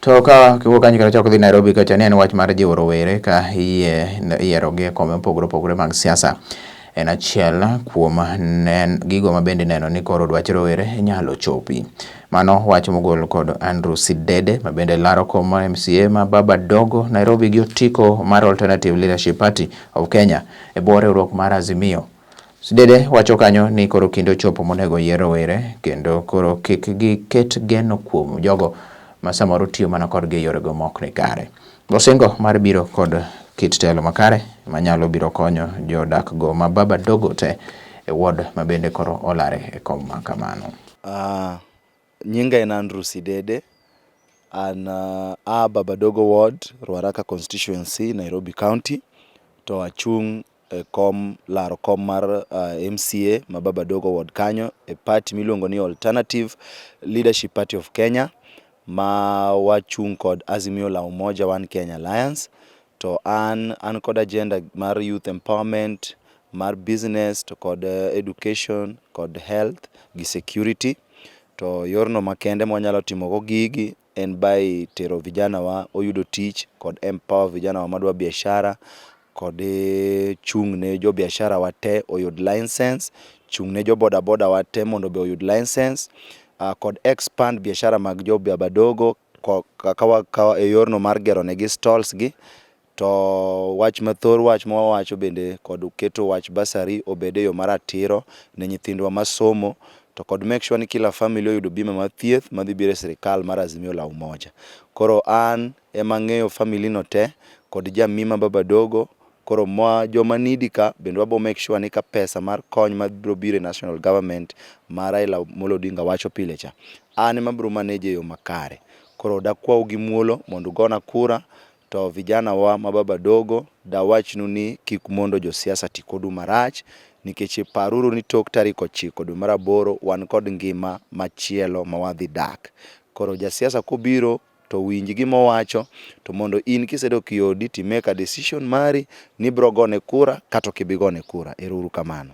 To ka kiwuok kanyo kendo chako dhi Nairobi kacha ni en wach mar jiwo rowere ka iyierogi e kombe mopogore opogore mag siasa. En achiel kuom gigo ma bende ineno ni koro dwach rowere inyalo chopi. Mano wach mogol kod Andrew Sidede ma bende laro kom mar MCA ma Baba Dogo Nairobi gi otiko mar Alternative Leadership Party of Kenya e bwo riwruok mar Azimio. Sidede wacho kanyo ni koro kinde ochopo monego oyier rowere kendo koro kik giket geno kuom jogo ma samoro tiyo mana kodgi e yorego ma ok ni kare. Osingo mar biro kod kit telo makare manyalo biro konyo jodak go ma Baba Dogo te e ward ma bende koro olare e kom ma kamano. Nyinga en Andrew Sidede. An a Baba Dogo Ward, Ruaraka Constituency, Nairobi County. To achung' e kom laro kom mar MCA ma Baba Dogo Ward kanyo e party miluongo ni Alternative Leadership Party of Kenya ma wachung' kod Azimio la Umoja One Kenya Alliance. To an kod agenda mar youth empowerment, mar business to kod education kod health gi security. To yorno makende mwanyalo timo go gigi en by tero vijana wa oyudo tich kod empower vijana wa madwa biashara kod chung' ne jo biashara wa te oyud license, chung' ne jo boda boda wa te mondo be oyud license, kod expand biashara mag jo Baba Dogo kaka e yorno mar gero negi stalls gi. To wach mathor wach mawawacho bende kod keto wach bursary obed e yo maratiro ne nyithindwa masomo to kod make sure ni kila family oyudo bima mar thieth madhi biro e sirikal mar Azimio la Umoja. Koro an ema ang'eyo family no te kod jamii ma Baba Dogo. Koro ma joma needy ka bende wabo make sure ni ka pesa mar kony mabiro biro e national government ma Raila Amolo Odinga wacho pile cha, an ema abiro manage e yo makare. Koro dakwau gi muolo mondo ugona kura to vijana wa ma Baba Dogo dawachnu ni kik mondo josiasa ti kodu marach nikech paruru ni tok tarik 9 dwe mar 8 wan kod ngima machielo ma wadhi dak. Koro jasiasa kobiro to winj gima owacho to mondo in kisedok e odi to i make a decision mari ni ibiro gone kura kata ok ibi gone kura. Ero uru kamano.